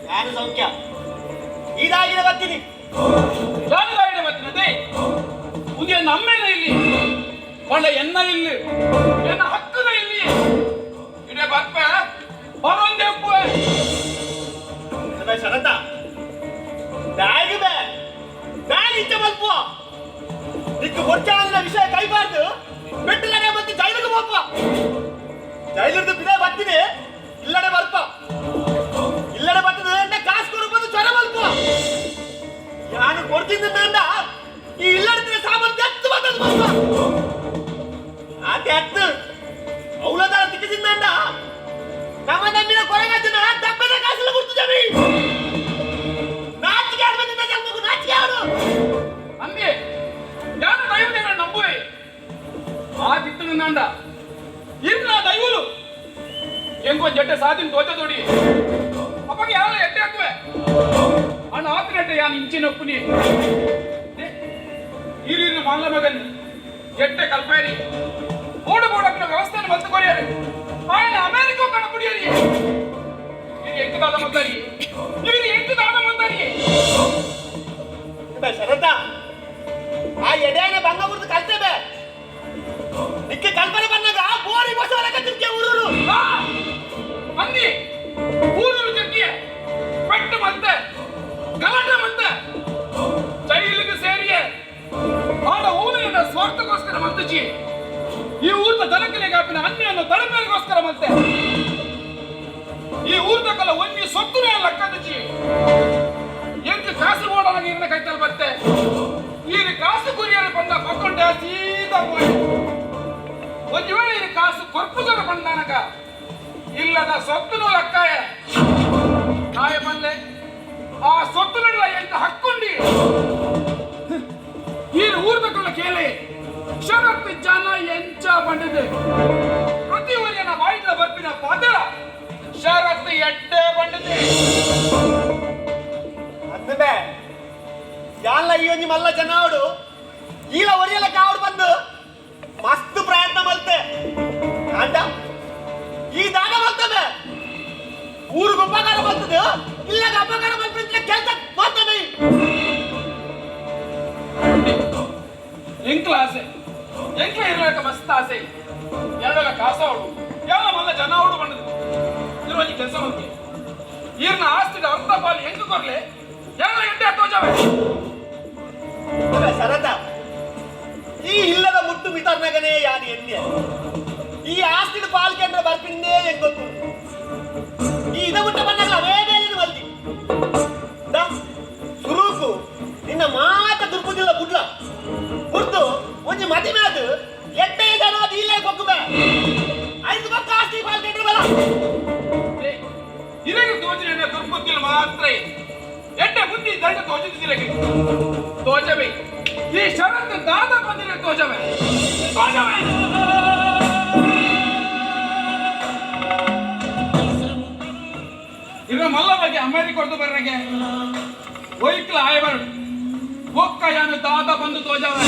ನಾನು ಸೌಖ್ಯ. ಇದಾಗಿನ ಬರ್ತೀನಿ. ನಾನು ದಾಯಿಡ ಬರ್ತೀನಿ. ಉಂದು ನಮ್ಮೇನ ಇಲ್ಲಿ ಪಂಡ ಎನ್ನ ಇಲ್ಲಿ ಎನ್ನ ಹಕ್ಕದ ಇಲ್ಲಿ ಇಡೆ ಬರ್ಪ ಬರೊಂದೇ. ಶರತ ಬ್ಯಾಗ್ ಬೇ ಬ್ಯಾಗ್ ಇಚ್ಛೆ ಮಲ್ಪ ನಿಕ್ಕು ಕೊಡ್ಚಾಳಿನ ವಿಷಯ ಕೈಬಾರ್ದು ಬೆಟ್ಟಲನೆ ಮತ್ತೆ ಜೈಲಿಗೆ ಹೋಗ್ಪ. ಜೈಲಿರ್ದು ಬಿದೆ ಬರ್ತೀನಿ. ಇಲ್ಲಡೆ ಬರ್ಪ, ಇಲ್ಲಡೆ ಬರ್ತದೆ ಅಂತ ಕಾಸು ಕೊಡ್ಬೋದು. ಜ್ವರ ಮಲ್ಪ ಯಾನು ಕೊಡ್ತೀನಿ ಅಂದ. ಈ ಇಲ್ಲಡಿದ್ರೆ ಸಾಮಾನು ಎತ್ತು ಬರ್ತದೆ ಮಲ್ಪ. ಆತೆ ಎತ್ತು ಅವಳದಾರ ತಿಕ್ಕಿಸಿಂದ ನಮ್ಮ ನಮ್ಮಿನ ಕೊರಗಜ್ಜನ ದಪ್ಪದ ಕಾಸಲ್ಲ ಗುರ್ತು ಜಮಿ. ನಾಚಿಕೆ ಆಡ್ಬಂದಿದ್ದ ಜನ್ಮಗೂ ನಾಚಿಕೆ ಆಡು. ಅಂದೆ ಯಾರು ದೈವದೇವರ ನಂಬುವೆ ಆ ತಿತ್ತುಂಡ ಇರ್ನ ದೈವಲು ಹೆಂಗೋ ಜಡ್ಡೆ ಸಾಧಿನ ದೋಚ ತೋಡಿ ಅಪ್ಪಗೆ ಯಾರ ಎಟ್ಟೆ ಹಾಕುವೆ ಅಣ್ಣ ಆತನೆಟ್ಟೆ ಯಾನ್ ಇಂಚಿನೊಪ್ಪುನಿ ಈರಿನ ಮಾಲ್ಲ ಮಗನ್ ಎಟ್ಟೆ ಕಲ್ಪೇರಿ ಓಡು ಬೋಡಕ್ನ ವ್ಯವಸ್ಥೆನ ಮಲ್ತು ಕೊರಿಯರು ఆయన ಅಮೆರಿಕ ಕಣ ಕುಡಿಯರಿ. ಇದು ಎಂಟು ದಾದ ಮಂದರಿ, ಇದು ಎಂಟು ದಾದ ಮಂದರಿ. ಶರತ, ಆ ಎಡೆಯನ ಬಂಗ ಗುರ್ತು ಕಲ್ತೇವೆ. ನಿಕ್ಕೆ ಕಲ್ಪನೆ ಬಂದಾಗ ಬೋರಿ ಬಸವನ ತಿರ್ಕೆ ಊರೂರು. ಅಂದಿ ಊರೂರು ತಿರ್ಕಿಯ ಪೆಟ್ಟು ಮಂತೆ ಗಲಾಟೆ ಮಂತೆ ಜೈಲಿಗೆ ಸೇರಿಯೇ ಆಡ ಊರಿನ ಸ್ವಾರ್ಥಕ್ಕೋಸ್ಕರ ಮಂತಜಿ. ಈ ಊರ್ದ ದನಕಲಿಗೆ ಹಾಪಿನ ಅನ್ಯನ್ನು ತಡಮೇರಿಗೋಸ್ಕರ ಮಂತೆ. ಈ ಊರ್ದಕಲ್ಲ ಒಂಜಿ ಸೊತ್ತುನೇ ಲಕ್ಕದಜಿ. ಎಂತ ಕಾಸು ಓಡೋಣ ನೀರಿನ ಕೈತಲ್ ಬತ್ತೆ. ಈ ಕಾಸು ಕುರಿಯರು ಬಂದ ಪಕ್ಕೊಂಡೆ ಸೀದಾ ಹೋಗಿ ಒಂದು ವೇಳೆ ಈ ಕಾಸು ಕೊರ್ಪುಜರ ಬಂದಾನಕ ಇಲ್ಲದ ಸೊತ್ತುನು ಲಕ್ಕಾಯ ಕಾಯ ಬಂದೆ. ಆ ಸೊತ್ತು ಎಂತ ಹಕ್ಕುಂಡಿ ಈ ಊರ್ದಕಲ್ಲ ಕೇಳಿ. ಷರತ್ತು ಜನ ಎಂಚ ಬಂದಿದೆ. ಪ್ರತಿ ಊರಿನ ಬಾಯಿನ ಬರ್ಪಿನ ಪಾತ್ರ ಷರತ್ತು ಎಟ್ಟೆ ಬಂದಿದೆ. ಅಂದಬೇ ಯಾಲ್ಲ ಈ ಒಂಜಿ ಮಲ್ಲ ಜನ ಅವಡು ಈಲ ಒರಿಯಲ ಕಾವಡು ಬಂದು ಮಸ್ತ್ ಪ್ರಯತ್ನ ಮಲ್ತೆ. ಅಂಡ ಈ ದಾನ ಮಲ್ತದೆ. ಊರಿಗೆ ಉಪಕಾರ ಬರ್ತದೆ, ಇಲ್ಲಾಗ ಅಪಕಾರ ಮಲ್ಪಿದ್ರೆ ಕೆಲಸ ಮಾಡ್ತದೆ. ಎಂಕ್ಲ ಆಸೆ, ಎಂಕ್ಲ ಇರಲೇಕ ಮಸ್ತ್ ಆಸೆ. ಎರಡಲ್ಲ ಕಾಸ ಅವಡು ಎಲ್ಲ ಮಲ್ಲ ಜನ ಅವಡು ಬಂದದು ಇರುವ ಕೆಲಸ ಮಂತಿ. ಈರ್ನ ಆಸ್ತಿದ ಅರ್ಧ ಪಾಲು ಹೆಂಗ್ ಕೊರ್ಲೆ ಎಲ್ಲ ಎಂಟೆ ಹತ್ತೋಜಾವೆ. ಶರತ, ಈ ಇಲ್ಲದ ಮುಟ್ಟು ಮಿತರ್ನಗನೇ ಯಾನು ಎಣ್ಣೆ. ಈ ಆಸ್ತಿದ ಪಾಲ್ಕೆಂದ್ರೆ ಬರ್ಪಿಂದೇ ಹೆಂಗ್ ಗೊತ್ತು. ಈ ಇದ ಮುಟ್ಟ ಬಂದಾಗ ಅವೇ ಬೇರೆ ಮಲ್ದಿ the ಸುರೂಕು ನಿನ್ನ ಮಾತ ದುರ್ಬುದಿಲ್ಲ ಬುಡ್ಲ ಬುಡ್ದು ಒಂಜಿ ಮದಿ ಮ್ಯಾದು ಎಟ್ಟೆ ಜನ ಅದು ಇಲ್ಲ ಕೊಕ್ಕುಬೆ ಐದು ಪಕ್ಕ ಆಸ್ತಿ ಪಾಲ್ಕೆಂದ್ರೆ ಬಲ. ಇರಗೆ ತೋಚಿನ ದುರ್ಬುದ್ಧಿಲ್ ಮಾತ್ರ ಎಟ್ಟೆ ಬುದ್ಧಿ ದಂಡ ತೋಚಿದಿರಗೆ ತೋಜವೆ. ಈ ಷರತ್ತು ದಾದ ಬಂದಿರ ತೋಜವೆ ತೋಜವೆ. ಇರ ಮಲ್ಲ ಬಗ್ಗೆ ಅಮೆರಿಕ ಹೊರತು ಬರ್ರಗೆ ಒಯ್ಕ್ಲ ಆಯಬರು ಒಕ್ಕ ಯಾನು ದಾದ ಬಂದು ತೋಜವೆ.